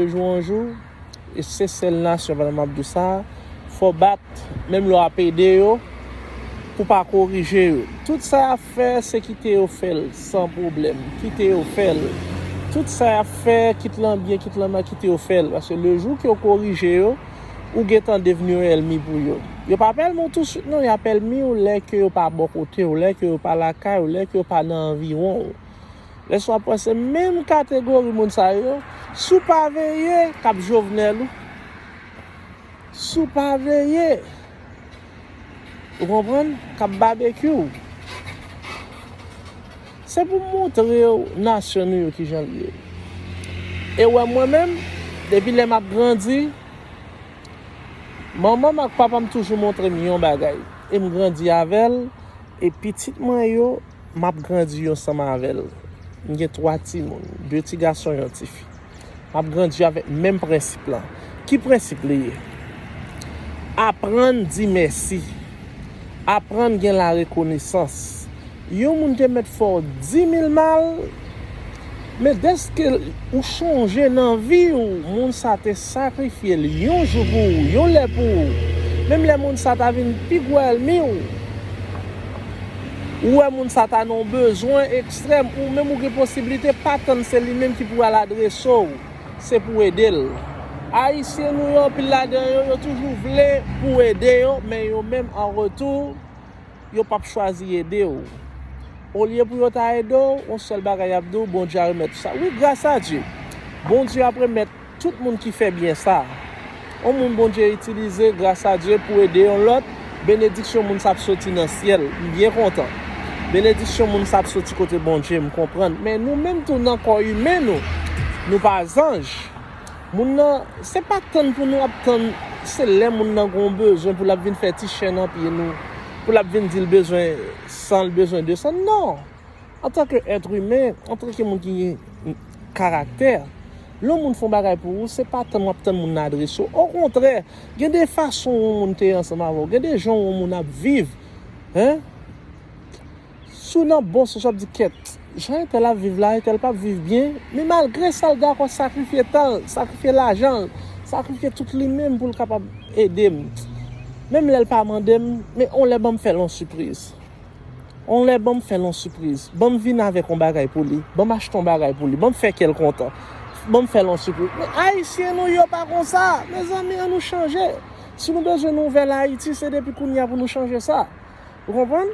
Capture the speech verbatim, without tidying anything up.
De jou an jou, e se sèl nasyon, pandan m ap di w sa, fò w bat, menm lè w ap ede yo, pou w pa korije yo. Tout sa y ap fè, se kite yo fè l san pwoblèm. Kite yo fè l. Tout sa y ap fè, kit lan byen, kit lan mal, kite yo fè l. Paske le jou ke w korije yo, ou gentan devni yon ènmi pou yo. Yo p ap ènmi w tousuit non, y ap ènmi w lè ke yo pa bò kote w, lè ke yo pa lakay ou, lè ke yo pa nan anviwon w. Lè sa w ap wè se menm kategori moun sa yo, si w pa veye, k ap Jovenel ou. Si w pa veye, ou konprann, k ap babekyou. Se pou m montre w nasyon nou yo kijan l ye. E w wè mwen menm, depi lè m ap grandi, manman m ak papa m toujou montre m yon bagay. E m grandi avè l, e pitit mwen yo, m ap grandi yo ansanm avè l. M gen twa timoun, de ti gason, yon ti fi. M ap grandi avèk menm prensip lan. Ki prensip li ye? Aprann di mèsi. Aprann gen larekonesans. Yon moun te mèt fè w dimil mal, men dèske ou chonje nan vi w, moun sa te sakrifye l yon jou pou ou, yon lè pou ou. Menm lè moun sa ta vin pi gwo ènmi w, ou wè moun sa ta nan yon bezwen ekstrèm, ou menm ou gen posiblite pa tann se li menm ki pou al adrese w, se pou ede l. Ayisyen nou yo, anpil ladan yo, yo toujou vle pou w ede yo, men yo menm an retou, yo p ap chwazi ede w. Olye pou yo ta ede w, yon sèl bagay y ap di w, Bondye a remèt ou sa. Wi, gras a Dye, Bondye ap remèt tout moun ki fè byen sa. Yon moun Bondye itilize, gras a Dye, pou ede yon lòt, benediksyon moun sa ap soti nan syèl. M byen kontan. Benediksyon moun sa ap soti kote Bondye, m konprann. Men nou menm tou nan kò imen nou, nou pa zanj. Moun nan, se pa tann pou nou ap tann, se lè moun nan gen yon bezwen pou l ap vin fè ti chen nan pye nou, pou l ap vin di l bezwen san, l bezwen de san. Non! Antanke èt imen, antanke moun ki gen karaktè, lè yon moun fè yon bagay pou ou, se pa tann w ap tann moun nan adrese w. Okontrè, gen de fason yon moun te ansanm avè w, gen de jan yon moun ap viv. Hein? Si w nan bon sans, w ap di, kèt, jan entèl ap viv la, entèl p ap viv byen, men malgre sa, l dakò sakrifye tan l, sakrifye lajan l, sakrifye tout li menm pou l kapab ede m. Menm lè l pa mande m, men on lè ban m fè l yon sipriz. On lè ban m fè l yon sipriz. Ban m vin avèk yon bagay pou li. Ban m achte yon bagay pou li. Ban m fè kè l kontan. Ban m fè l yon sipriz. Men Ayisyen nou yo pa konsa. Mezanmi, ann nou chanje. Si nou bezwen nouvèl Ayiti, se depi kounye a pou nou chanje sa. Ou konprann?